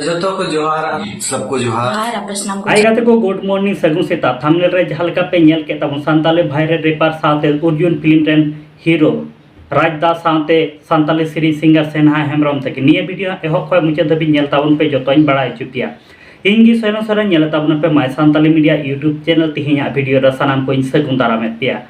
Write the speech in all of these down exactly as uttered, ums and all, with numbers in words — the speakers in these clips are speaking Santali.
ᱡᱚᱛᱚ ᱠᱚ ᱡᱚᱦᱟᱨ᱾ ᱥᱚᱵᱠᱚ ᱡᱚᱦᱟᱨ᱾ ᱟᱭ ᱜᱟᱛᱮ ᱠᱚ, ᱜᱩᱰ ᱢᱚᱨᱱᱤᱝ, ᱥᱟᱹᱜᱩᱱ ᱥᱮᱛᱟᱜ᱾ ᱛᱷᱟᱢᱵᱱᱮᱞ ᱨᱮ ᱡᱟᱦᱟᱸ ᱞᱮᱠᱟ ᱯᱮ ᱧᱮᱞ ᱠᱮᱫ ᱛᱟᱵᱚᱱ, ᱥᱟᱱᱛᱟᱞᱤ ᱵᱷᱟᱭᱨᱟᱞ ᱨᱮᱯᱟᱨ ᱥᱟᱶᱛᱮ ᱚᱨᱡᱩᱱ ᱯᱷᱤᱞᱢ ᱨᱮᱱ ᱦᱤᱨᱳ ᱨᱟᱡᱽ ᱫᱟ ᱥᱟᱶᱛᱮ ᱥᱟᱱᱛᱟᱞᱤ ᱥᱮᱨᱮᱧ ᱥᱤᱝᱜᱟᱨ ᱥᱮᱱᱦᱟ ᱦᱮᱢᱵᱨᱚᱢ ᱛᱟᱹᱠᱤᱱ᱾ ᱱᱤᱭᱟᱹ ᱵᱷᱤᱰᱤᱭᱳ ᱮᱦᱚᱵ ᱠᱷᱚᱱ ᱢᱩᱪᱟᱹᱫ ᱫᱷᱟᱹᱵᱤᱡ ᱧᱮᱞ ᱛᱟᱵᱚᱱ ᱯᱮ, ᱡᱚᱛᱚᱧ ᱵᱟᱲᱟᱭ ᱦᱚᱪᱚ ᱯᱮᱭᱟ᱾ ᱤᱧ ᱜᱮ ᱥᱚᱭᱱᱚ ᱥᱚᱨᱮᱱ, ᱧᱮᱞᱮᱫ ᱛᱟᱵᱚᱱ ᱯᱮ My Santali Media YouTube channel᱾ ᱛᱮᱦᱮᱧᱟᱜ ᱵᱷᱤᱰᱤᱭᱳ ᱨᱮ ᱥᱟᱱᱟᱢ ᱠᱚᱧ ᱥᱟᱹᱜᱩᱱ ᱫᱟᱨᱟᱢᱮᱫ ᱯᱮᱭᱟ᱾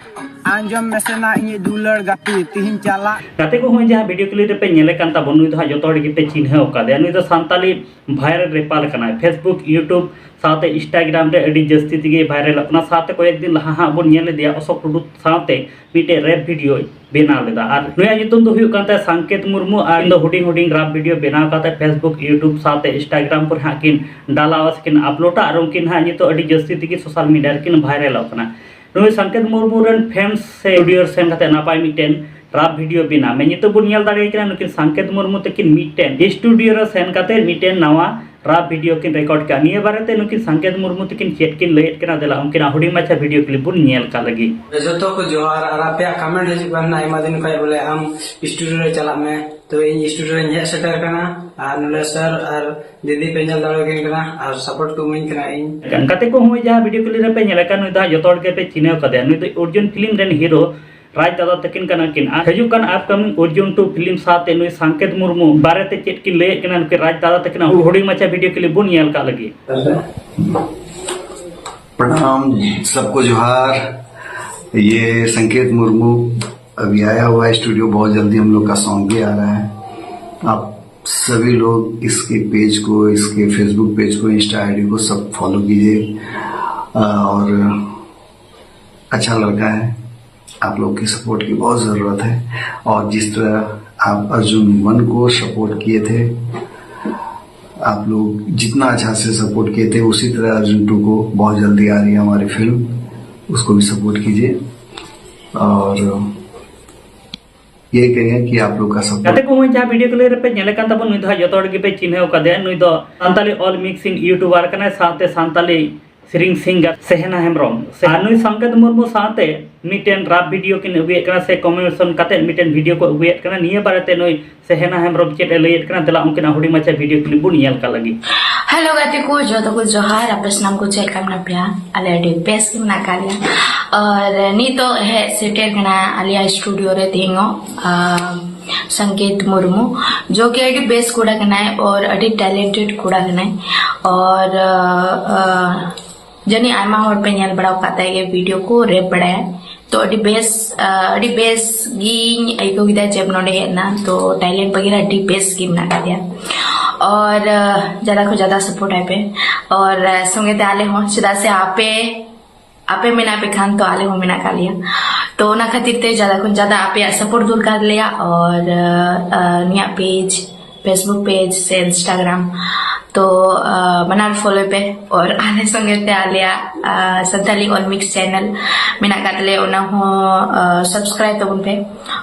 ᱟᱸᱡᱚᱢ ᱢᱮᱥᱮ ᱱᱟ ᱤᱧᱤᱡ ᱫᱩᱞᱟᱹᱲ ᱜᱟᱛᱮ, ᱛᱤᱦᱤᱧ ᱪᱟᱞᱟᱜ ᱜᱟᱛᱮ ᱠᱚ, ᱦᱚᱸᱜᱼᱚᱭ ᱡᱟᱦᱟᱸ ᱵᱷᱤᱰᱤᱭᱳ ᱠᱞᱤᱯ ᱨᱮᱯᱮ ᱧᱮᱞᱮ ᱠᱟᱱ ᱛᱟᱵᱚᱱ, ᱱᱩᱭ ᱫᱚ ᱦᱟᱸᱜ ᱡᱚᱛᱚ ᱦᱚᱲ ᱜᱮᱯᱮ ᱪᱤᱱᱦᱟᱹᱣ ᱟᱠᱟᱫᱮᱭᱟ᱾ ᱱᱩᱭ ᱫᱚ ᱥᱟᱱᱛᱟᱞᱤ ᱵᱷᱟᱭᱨᱟᱞ ᱨᱮᱯᱟᱨ ᱠᱟᱱᱟᱭ᱾ Facebook, YouTube ᱥᱟᱶᱛᱮ Instagram ᱨᱮ ᱟᱹᱰᱤ ᱡᱟᱹᱥᱛᱤ ᱛᱮᱜᱮ ᱵᱷᱟᱭᱨᱟᱞᱚᱜ ᱠᱟᱱᱟ᱾ ᱥᱟᱶᱛᱮ ᱠᱚᱭᱮᱠ ᱫᱤᱱ ᱞᱟᱦᱟ ᱦᱟᱸᱜ ᱵᱚᱱ ᱧᱮᱞ ᱞᱮᱫᱮᱭᱟ ᱚᱥᱳᱠ ᱴᱩᱰᱩ ᱥᱟᱶᱛᱮ ᱢᱤᱫᱴᱮᱡ ᱨᱮᱯ ᱵᱷᱤᱰᱤᱭᱳᱭ ᱵᱮᱱᱟᱣ ᱞᱮᱫᱟ᱾ ᱟᱨ ᱱᱩᱭᱟᱜ ᱧᱩᱛᱩᱢ ᱫᱚ ᱦᱩᱭᱩᱜ ᱠᱟᱱ ᱛᱟᱭᱟ ᱥᱟᱝᱠᱮᱛ ᱢᱩᱨᱢᱩ᱾ ᱟᱨ ᱩᱱᱠᱤᱱ ᱫᱚ ᱦᱩᱰᱤᱧ ᱦᱩᱰᱤᱧ ᱨᱟᱯ ᱵᱷᱤᱰᱤᱭᱳ ᱵᱮᱱᱟᱣ ᱠᱟᱛᱮ Facebook, YouTube ᱥᱟᱶᱛᱮ Instagram ᱠᱚᱨᱮ ᱦᱟᱸᱜ ᱠᱤᱱ ᱰᱟᱞᱟᱣᱟ ᱥᱮ ᱠᱤᱱ ᱟᱯᱞᱳᱰᱟ᱾ ᱟᱨ ᱩᱱᱠᱤᱱ ᱦᱟᱸᱜ ᱱᱤᱛᱚᱜ ᱟᱹᱰᱤ ᱡᱟᱹᱥᱛᱤ ᱛᱮᱜᱮ ᱥᱳᱥᱟᱞ ᱢᱤᱰᱤᱭᱟ ᱨᱮᱠᱤᱱ ᱵᱷᱟᱭᱨᱟᱞᱚᱜ ᱠᱟᱱᱟ᱾ ᱱᱩᱭ ᱥᱟᱝᱠᱮᱛ ᱢᱩᱨᱢᱩ ᱨᱮᱱ ᱯᱷᱮᱱᱥ ᱥᱮ ᱥᱴᱩᱰᱤᱭᱳ ᱨᱮ ᱥᱮᱱ ᱠᱟᱛᱮ ᱱᱟᱯᱟᱭ ᱢᱤᱫᱴᱮᱱ ᱨᱟᱯ ᱵᱷᱤᱰᱤᱭᱳ ᱵᱮᱱᱟᱣ ᱢᱮ᱾ ᱱᱤᱛᱚᱜ ᱵᱚᱱ ᱧᱮᱞ ᱫᱟᱲᱮᱭᱟᱭ ᱠᱟᱱᱟ, ᱱᱩᱠᱤᱱ ᱥᱟᱝᱠᱮᱛ ᱢᱩᱨᱢᱩ ᱛᱟᱹᱠᱤᱱ ᱢᱤᱫᱴᱮᱱ ᱥᱴᱩᱰᱤᱭᱳ ᱨᱮ ᱥᱮᱱ ᱠᱟᱛᱮ ᱢᱤᱫᱴᱮᱱ ᱱᱟᱣᱟ ᱨᱟᱯ ᱵᱷᱤᱰᱤᱭᱳ ᱠᱤᱱ ᱨᱮᱠᱚᱨᱰ ᱠᱮᱜᱼᱟ᱾ ᱱᱤᱭᱟᱹ ᱵᱟᱨᱮᱛᱮ ᱱᱩᱠᱤᱱ ᱥᱟᱝᱠᱮᱛ ᱢᱩᱨᱢᱩ ᱛᱟᱹᱠᱤᱱ ᱪᱮᱫ ᱠᱤᱱ ᱞᱟᱹᱭᱮᱫ ᱠᱟᱱᱟ, ᱫᱮᱞᱟ ᱩᱱᱠᱤᱱᱟᱜ ᱦᱩᱰᱤᱧ ᱢᱟᱪᱷᱟ ᱵᱷᱤᱰᱤᱭᱳ ᱠᱞᱤᱯ ᱵᱚᱱ ᱧᱮᱞ ᱠᱟᱜ ᱞᱟᱹᱜᱤᱫ᱾ ᱡᱚᱛᱚ ᱠᱚ ᱡᱚᱦᱟᱨ᱾ ᱟᱨ ᱟᱯᱮᱭᱟᱜ ᱠᱚᱢᱮᱱᱴ ᱦᱤᱡᱩᱜ ᱠᱟᱱ ᱛᱟᱦᱮᱱᱟ ᱟᱭᱢᱟ ᱫᱤᱱ ᱠᱷᱚᱱ, ᱵᱚᱞᱮ ᱟᱢ ᱥᱴᱩᱰᱤᱭᱳ ᱨᱮ ᱪᱟᱞᱟᱜ ᱢᱮ᱾ ᱛᱚ ᱤᱧ ᱥᱴᱩᱰᱤᱭᱳ ᱨᱮᱧ ᱦᱮᱡ ᱥᱮᱴᱮᱨ ᱠᱟᱱᱟ ᱟᱨ ᱱᱚᱰᱮ ᱥᱟᱨ ᱟᱨ ᱫᱤᱫᱤ ᱯᱮ ᱧᱮᱞ ᱫᱟᱲᱮᱭᱟᱠᱤᱱ ᱠᱟᱱᱟ ᱟᱨ ᱥᱟᱯᱳᱨᱴ ᱠᱚ ᱤᱢᱟᱹᱧ ᱠᱟᱱᱟ ᱤᱧ᱾ ᱜᱟᱛᱮ ᱠᱚ, ᱦᱚᱸᱜᱼᱚᱭ ᱡᱟᱦᱟᱸ ᱵᱷᱤᱰᱤᱭᱳ ᱠᱞᱤᱯ ᱨᱮᱯᱮ ᱧᱮᱞᱮ ᱠᱟᱱ, ᱱᱩᱭ ᱫᱚ ᱦᱟᱸᱜ ᱡᱚᱛᱚ ᱦᱚᱲ ᱜᱮᱯᱮ ᱪᱤᱱᱦᱟᱹᱣ ᱠᱟᱫᱮᱭᱟ᱾ ᱱᱩᱭ ᱫᱚ ᱚᱨᱡᱩᱱ ᱯᱷᱤᱞᱢ ᱨᱮᱱ ᱦᱤᱨᱳ ᱨᱟᱡᱽ ᱫᱟᱫᱟ ᱛᱟᱹᱠᱤᱱ ᱠᱟᱱᱟ ᱠᱤᱱ᱾ ᱟᱨ ᱦᱤᱡᱩᱜ ᱠᱟᱱ ᱟᱯᱠᱟᱢᱤᱝ ᱚᱨᱡᱩᱱ ᱴᱩ ᱯᱷᱤᱞᱢ ᱥᱟᱶᱛᱮ ᱱᱩᱭ ᱥᱟᱝᱠᱮᱛ ᱢᱩᱨᱢᱩ ᱵᱟᱨᱮᱛᱮ ᱪᱮᱫ ᱠᱤᱱ ᱞᱟᱹᱭᱮᱫ ᱠᱟᱱᱟ, ᱱᱩᱠᱤᱱ ᱨᱟᱡᱽ ᱫᱟᱫᱟ ᱛᱟᱹᱠᱤᱱᱟᱜ ᱦᱩᱰᱤᱧ ᱢᱟᱪᱷᱟ ᱵᱷᱤᱰᱤᱭᱳ ᱠᱞᱤᱯ ᱵᱚᱱ ᱧᱮᱞ ᱠᱟᱜ ᱞᱟᱹᱜᱤᱫ᱾ प्रणाम, सबको जोहार। ये संकेत मुर्मू अभी आया हुआ है स्टूडियो, बहुत जल्दी हम लोग का सॉन्ग भी आ रहा है। आप सभी लोग इसके पेज को, इसके फेसबुक पेज को, इंस्टा आईडी को सब फॉलो कीजिए। अ, और अच्छा लड़का है, आप लोग की सपोर्ट की बहुत ज़रूरत है। और जिस तरह आप अर्जुन वन को सपोर्ट किए थे, आप लोग जितना अच्छा से सपोर्ट किए थे, उसी तरह अर्जुन टू को बहुत जल्दी आ रही है हमारी फिल्म, उसको भी सपोर्ट कीजिए। और ये कहें कि आप लोग का सपोर्ट ᱜᱟᱛᱮ ᱠᱚ, ᱦᱚᱸᱜᱼᱚᱭ ᱡᱟᱦᱟᱸ ᱵᱷᱤᱰᱤᱭᱳ ᱠᱞᱤᱯ ᱨᱮᱯᱮ ᱧᱮᱞᱮ ᱠᱟᱱ ᱛᱟᱵᱚᱱ, ᱱᱩᱭ ᱫᱚ ᱦᱟᱸᱜ ᱡᱚᱛᱚ ᱦᱚᱲ ᱜᱮᱯᱮ ᱪᱤᱱᱦᱟᱹᱣ ᱠᱟᱫᱮᱭᱟ᱾ ᱱᱩᱭ ᱫᱚ ᱥᱟᱱᱛᱟᱞᱤ ᱚᱞ ᱢᱤᱠᱥᱤᱝ ᱤᱭᱩᱴᱩᱵᱟᱨ ᱠᱟᱱᱟᱭ, ᱥᱟᱶᱛᱮ ᱥᱟᱱᱛᱟᱞᱤ ᱥᱮᱨᱮᱧ ᱥᱤᱝᱜᱟᱨ ᱥᱮᱦᱮᱱᱟ ᱦᱮᱢᱵᱨᱚᱢ ᱥᱮ ᱟᱨ ᱱᱩᱭ ᱥᱚᱝᱠᱮᱛ ᱢᱩᱨᱢᱩ ᱥᱟᱶᱛᱮ ᱢᱤᱫᱴᱮᱱ ᱨᱟᱯ ᱵᱷᱤᱰᱤᱭᱳ ᱠᱤᱱ ᱟᱹᱜᱩᱭᱮᱫ ᱠᱟᱱᱟ ᱥᱮ ᱠᱚᱢᱵᱤᱱᱮᱥᱚᱱ ᱠᱟᱛᱮ ᱢᱤᱫᱴᱮᱱ ᱵᱷᱤᱰᱤᱭᱳ ᱠᱚ ᱟᱹᱜᱩᱭᱮᱫ ᱠᱟᱱᱟ᱾ ᱱᱤᱭᱟᱹ ᱵᱟᱨᱮᱛᱮ ᱱᱩᱭ ᱥᱮᱦᱮᱱᱟ ᱦᱮᱢᱵᱨᱚᱢ ᱪᱮᱫ ᱮ ᱞᱟᱹᱭᱮᱫ ᱠᱟᱱᱟ, ᱫᱮᱞᱟ ᱩᱱᱠᱤᱱᱟᱜ ᱦᱩᱰᱤᱧ ᱢᱟᱪᱷᱟ ᱵᱷᱤᱰᱤᱭᱳ ᱠᱞᱤᱯ ᱵᱚᱱ ᱧᱮᱞ ᱠᱟᱜ ᱞᱟᱹᱜᱤᱫ᱾ ᱦᱮᱞᱳ ᱜᱟᱛᱮ ᱠᱚ, ᱡᱚᱛᱚ ᱠᱚ ᱡᱚᱦᱟᱨ᱾ ᱟᱯᱮ ᱥᱟᱱᱟᱢ ᱠᱚ ᱪᱮᱫ ᱞᱮᱠᱟ ᱢᱮᱱᱟᱜ ᱯᱮᱭᱟ? ᱟᱞᱮ ᱟᱹᱰᱤ ᱵᱮᱥ ᱜᱮ ᱢᱮᱱᱟᱜ ᱟᱠᱟᱫ ᱞᱮᱭᱟ᱾ ᱟᱨ ᱱᱤᱛᱚᱜ ᱦᱮᱡ ᱥᱮᱴᱮᱨ ᱠᱟᱱᱟ ᱟᱞᱮᱭᱟᱜ ᱥᱴᱩᱰᱤᱭᱳ ᱨᱮ ᱛᱮᱦᱮᱧᱚᱜ, ᱟᱢ, ᱥᱚᱝᱠᱮᱛ ᱢᱩᱨᱢᱩ, ᱡᱚ ᱠᱤ ᱟᱹᱰᱤ ᱵᱮᱥ ᱠᱚᱲᱟ ᱠᱟᱱᱟᱭ ᱟᱨ ᱟᱹᱰᱤ ᱴᱮᱞᱮᱱᱴᱮᱰ ᱠᱚᱲᱟ ᱠᱟᱱᱟᱭ᱾ ᱟᱨ, ᱟᱸ, ᱡᱟᱹᱱᱤᱡ ᱟᱭᱢᱟ ᱦᱚᱲ ᱯᱮ ᱧᱮᱞ ᱵᱟᱲᱟ ᱟᱠᱟᱫ ᱛᱟᱭ ᱜᱮ ᱵᱷᱤᱰᱤᱭᱳ ᱠᱚ, ᱨᱮᱯ ᱵᱟᱲᱟᱭᱟ᱾ ᱛᱚ ᱟᱹᱰᱤ ᱵᱮᱥ, ᱟᱸ, ᱟᱹᱰᱤ ᱵᱮᱥ ᱜᱤᱧ ᱟᱹᱭᱠᱟᱹᱣ ᱠᱮᱫᱟ ᱡᱮ ᱱᱚᱰᱮ ᱦᱮᱡ ᱮᱱᱟ᱾ ᱛᱚ ᱴᱮᱞᱮᱱᱴ ᱵᱟᱜᱮᱨᱟ ᱟᱹᱰᱤ ᱵᱮᱥ ᱜᱮ ᱢᱮᱱᱟᱜ ᱟᱠᱟᱫᱮᱭᱟ᱾ ᱟᱨ, ᱟᱸ, ᱡᱟᱫᱟ ᱠᱷᱚᱱ ᱡᱟᱫᱟ ᱥᱟᱯᱳᱨᱴ ᱟᱭ ᱯᱮ᱾ ᱟᱨ, ᱟᱸ, ᱥᱚᱸᱜᱮ ᱛᱮ ᱟᱞᱮ ᱦᱚᱸ, ᱪᱮᱫᱟᱜ ᱥᱮ ᱟᱯᱮ ᱟᱯᱮ ᱢᱮᱱᱟᱜ ᱯᱮ ᱠᱷᱟᱱ ᱛᱚ ᱟᱞᱮ ᱦᱚᱸ ᱢᱮᱱᱟᱜ ᱟᱠᱟᱫ ᱞᱮᱭᱟ᱾ ᱛᱚ ᱚᱱᱟ ᱠᱷᱟᱹᱛᱤᱨ ᱛᱮ ᱡᱟᱫᱟ ᱠᱷᱚᱱ ᱡᱟᱫᱟ ᱟᱯᱮᱭᱟᱜ ᱥᱟᱯᱳᱨᱴ ᱫᱚᱨᱠᱟᱨ ᱞᱮᱭᱟ᱾ ᱟᱨ, ᱟᱸ, ᱱᱤᱭᱟᱹ ᱯᱮᱡᱽ, Facebook ᱯᱮᱡᱽ ᱥᱮ Instagram, ᱛᱚ, ᱟᱸ, ᱵᱟᱱᱟᱨ ᱯᱷᱚᱞᱳᱭ ᱯᱮ᱾ ᱟᱨ ᱟᱞᱮ ᱥᱚᱸᱜᱮ ᱛᱮ ᱟᱞᱮᱭᱟᱜ, ᱟᱸ, ᱥᱟᱱᱛᱟᱞᱤ ᱚᱞ ᱢᱤᱠᱥ ᱪᱮᱱᱮᱞ ᱢᱮᱱᱟᱜ ᱟᱠᱟᱫ ᱛᱟᱞᱮᱭᱟ, ᱚᱱᱟ ᱦᱚᱸ, ᱟᱸ, ᱥᱟᱵᱥᱠᱨᱟᱭᱤᱵ ᱛᱟᱵᱚᱱ ᱯᱮ᱾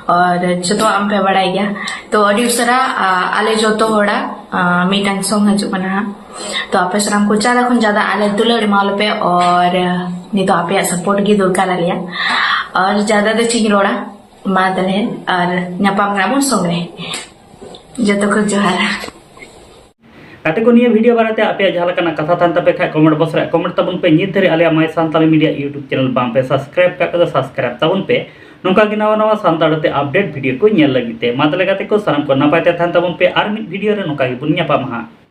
ᱟᱨ ᱡᱚᱛᱚᱣᱟᱜ ᱟᱢ ᱯᱮ ᱵᱟᱲᱟᱭ ᱜᱮᱭᱟ᱾ ᱛᱚ ᱟᱹᱰᱤ ᱩᱥᱟᱹᱨᱟ, ᱟᱸ, ᱟᱞᱮ ᱡᱚᱛᱚ ᱦᱚᱲᱟᱜ, ᱟᱸ, ᱢᱤᱫᱴᱟᱝ ᱥᱚᱝ ᱦᱤᱡᱩᱜ ᱠᱟᱱᱟ ᱦᱟᱸᱜ᱾ ᱛᱚ ᱟᱯᱮ ᱥᱟᱱᱟᱢ ᱠᱚ ᱡᱟᱫᱟ ᱠᱷᱚᱱ ᱡᱟᱫᱟ ᱟᱞᱮ ᱫᱩᱞᱟᱹᱲ ᱮᱢᱟᱣᱟᱞᱮᱯᱮ, ᱟᱨ ᱱᱤᱛᱚᱜ ᱟᱯᱮᱭᱟᱜ ᱥᱟᱯᱳᱨᱴ ᱜᱮ ᱫᱚᱨᱠᱟᱨ ᱟᱞᱮᱭᱟ᱾ ᱟᱨ ᱡᱟᱫᱟ ᱫᱚ ᱪᱮᱫ ᱤᱧ ᱨᱚᱲᱟ, ᱢᱟ ᱛᱟᱦᱞᱮ ᱟᱨ ᱧᱟᱯᱟᱢ ᱠᱟᱱᱟ ᱵᱚᱱ ᱥᱚᱝ ᱨᱮ᱾ ᱡᱚᱛᱚ ᱠᱚ ᱡᱚᱦᱟᱨ᱾ ᱜᱟᱛᱮ ᱠᱚ, ᱱᱤᱭᱟᱹ ᱵᱷᱤᱰᱤᱭᱳ ᱵᱟᱨᱮᱛᱮ ᱟᱯᱮᱭᱟᱜ ᱡᱟᱦᱟᱸ ᱞᱮᱠᱟᱱᱟᱜ ᱠᱟᱛᱷᱟ ᱛᱟᱦᱮᱱ ᱛᱟᱯᱮ ᱠᱷᱟᱡ ᱠᱚᱢᱮᱱᱴ ᱵᱚᱠᱥ ᱨᱮ ᱠᱚᱢᱮᱱᱴ ᱛᱟᱵᱚᱱ ᱯᱮ᱾ ᱱᱤᱛ ᱫᱷᱟᱹᱨᱤᱡ ᱟᱞᱮᱭᱟᱜ ᱢᱟᱭ ᱥᱟᱱᱛᱟᱞᱤ ᱢᱤᱰᱤᱭᱟ ᱭᱩᱴᱩᱵ ᱪᱮᱱᱮᱞ ᱵᱟᱝ ᱯᱮ ᱥᱟᱵᱥᱠᱨᱟᱭᱤᱵ ᱠᱟᱜ ᱠᱷᱟᱡ ᱫᱚ ᱥᱟᱵᱥᱠᱨᱟᱭᱤᱵ ᱛᱟᱵᱚᱱ ᱯᱮ, ᱱᱚᱝᱠᱟ ᱜᱮ ᱱᱟᱣᱟ ᱱᱟᱣᱟ ᱥᱟᱱᱛᱟᱲ ᱛᱮ ᱟᱯᱰᱮᱴ ᱵᱷᱤᱰᱤᱭᱳ ᱠᱚ ᱧᱮᱞ ᱞᱟᱹᱜᱤᱫ ᱛᱮ᱾ ᱢᱟ ᱛᱟᱦᱞᱮ ᱜᱟᱛᱮ ᱠᱚ, ᱥᱟᱱᱟᱢ ᱠᱚ ᱱᱟᱯᱟᱭ ᱛᱮ ᱛᱟᱦᱮᱱ ᱛᱟᱵᱚᱱ ᱯᱮ, ᱟᱨ ᱢᱤᱫ ᱵᱷᱤᱰᱤᱭᱳ ᱨᱮ ᱱᱚᱝᱠᱟ ᱜᱮᱵᱚᱱ ᱧᱟᱯᱟᱢᱟ ᱦᱟᱸᱜ᱾